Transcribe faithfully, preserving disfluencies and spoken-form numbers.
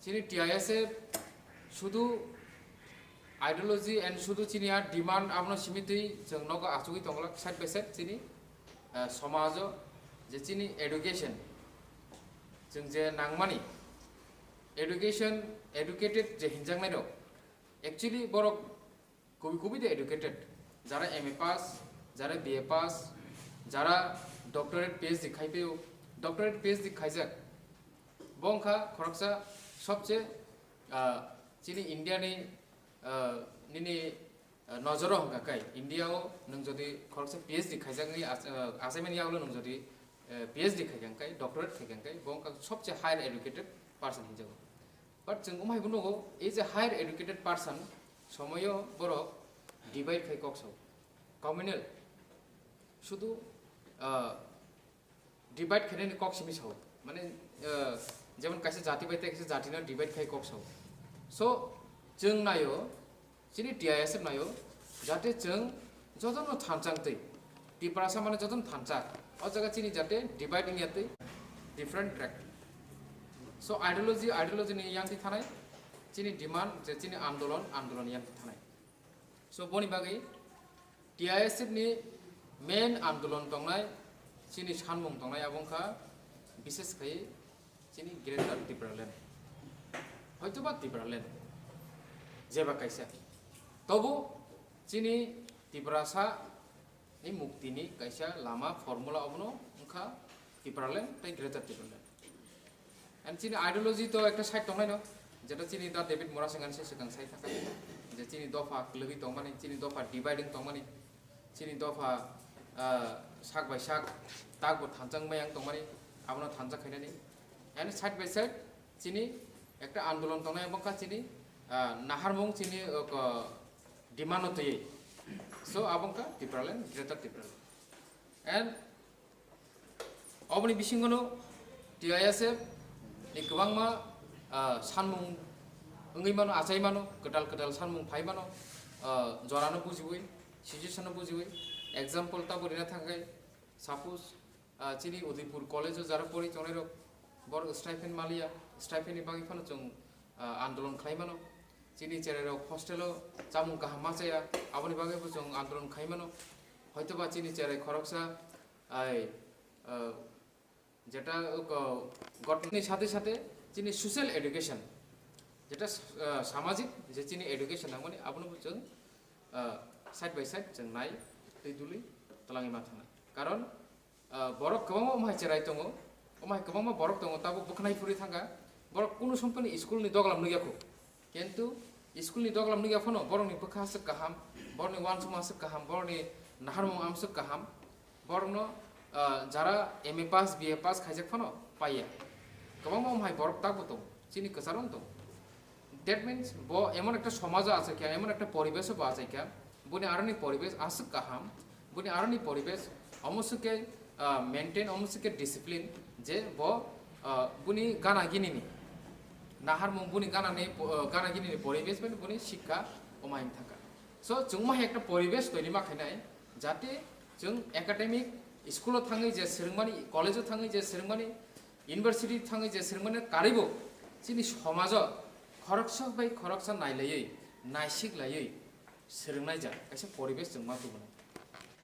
Chini T I S F sudu ideology and sudu chini a demand abono simitwi chwng nogo achugwi tonglak side by side chini, eh, somajo je chini education chwng je nangmani education, educated je hinjaknairok actually borok kubi kubi de educated, jara M A pass, jara B A pass, jara doctorate P H D khai peo, doctorate P H D khaijak, bo wngkha khoroksa sobche, ah, chini India ni, ah, nini, ah, nojoro hwnkha kai India o nwng jodi khoroksa P H D khaijakni ach-, ah, achaimani yagulo nwng jodi, eh, P H D khaikha hwnkhe, doctorate khaikha hwnkhe bo wngkha sobche higher educated person hinjago. But chwng umhai bo nugo, ei je higher educated person, somoyo borok divide khai kok sao. Communal, sudu, ah, divide khainani kok simi sao. Mane, ah, jemon kaisa jati bai tei kaisa jati no divide khai kok sao. So, chwng naio, chini T I S F naio, jate chwng jotono thanchang twi. Tiprasa mane jotono thanchak. O jaga chini jate divide wngya twi different track. So ideology, ideology ni yang twi thanai, chini demand, je chini andolon, andolon yang twi thanai. So boni bagwi T I S F ni main andolon tongnai, chini sanmung tongnai abo wngkha bishes khai chini Greater Tipraland. Hoitoba Tipraland jeba kaisa. Tobo chini Tiprasa ni mukti ni kaisa lama formula obono wngkha Tipraland tei Greater Tipraland. And chini ideology to ekta side tongnai no, jeta chini da David Murasing ani se swkang sai thaka, je chini dopha kwlwgwi tongmani, chini dopha dividing tongmani, chini dopha, ah, sak bai sak tak bo thanchang mayang tongmani, abono thanchak khainani. And side by side chini ekta andolon tongnai, abo wngkha chini, ah, naharmung chini, ah, ko demand no twiwi. So abo wngkha Tipraland, Greater Tipraland. And oboni bisingono T I S F ni kwbangma, ah, sanmung wngwi mano, achai mano, kwtal kwtal sanmung phai mano, ah, jorano bujiwi, situation no bujiwi. Example tabo rina thangkhe, suppose, ah, chini Udaipur college o jara pori tongnai rok, borok stipend maliya, stipend ni bagwi phano chwng, ah, andolon khlai mano. Chini cherai rok hostel o chamung kaham ma chaya, aboni bagwi bo chwng andolon khai mano. Hoitoba chini cherai khoroksa, ai, ah, jeta, uh, gotni sathe sathe chini social education, jeta, uh, samajik je chini education nangmani, abono bo chwng, uh, side by side chwng nai twi dului twlangwi ma thangnai. Karon, uh, borok kwbangma omo hai cherai tongo, omo hai kwbangma borok tongo, tabuk bwkhnai phuri thangkha, borok kunu somponi school ni doglam nukya kho. Kintu school ni doglam nukya phano borokni bwkha aswk kaham, borokni uansukma aswk kaham, borokni naharmung amswk kaham, borokno, ah, jara M A pass, B A pass khaijak phano paiya. Kwbangma omo hai borok takbo tongo, chini kwcharo tongo. That means bo emon ekta somajo achaikha, emon ekta poribeso bo achaikha, boni aroni poribesh aswk kaham, boni aroni poribesh omo swkhe, ah, maintain, omo swkhe discipline, je bo, ah, boni gana ginini, naharmung boni ganani po-, ah, gana ginini poribesh bai boni sikha omo hai thangkha. So chwng ma hai ekta poribesh toiri ma khainai, jate chwng academic school o thangwi je swrwngmani, college o thangwi je swrwngmani, university thangwi je swrwngmani karwibo chini somajo khoroksa bai khoroksa nailaiwi, naisik laiwi swrwngnai ja kaisa poribesh chwng ma tubunai.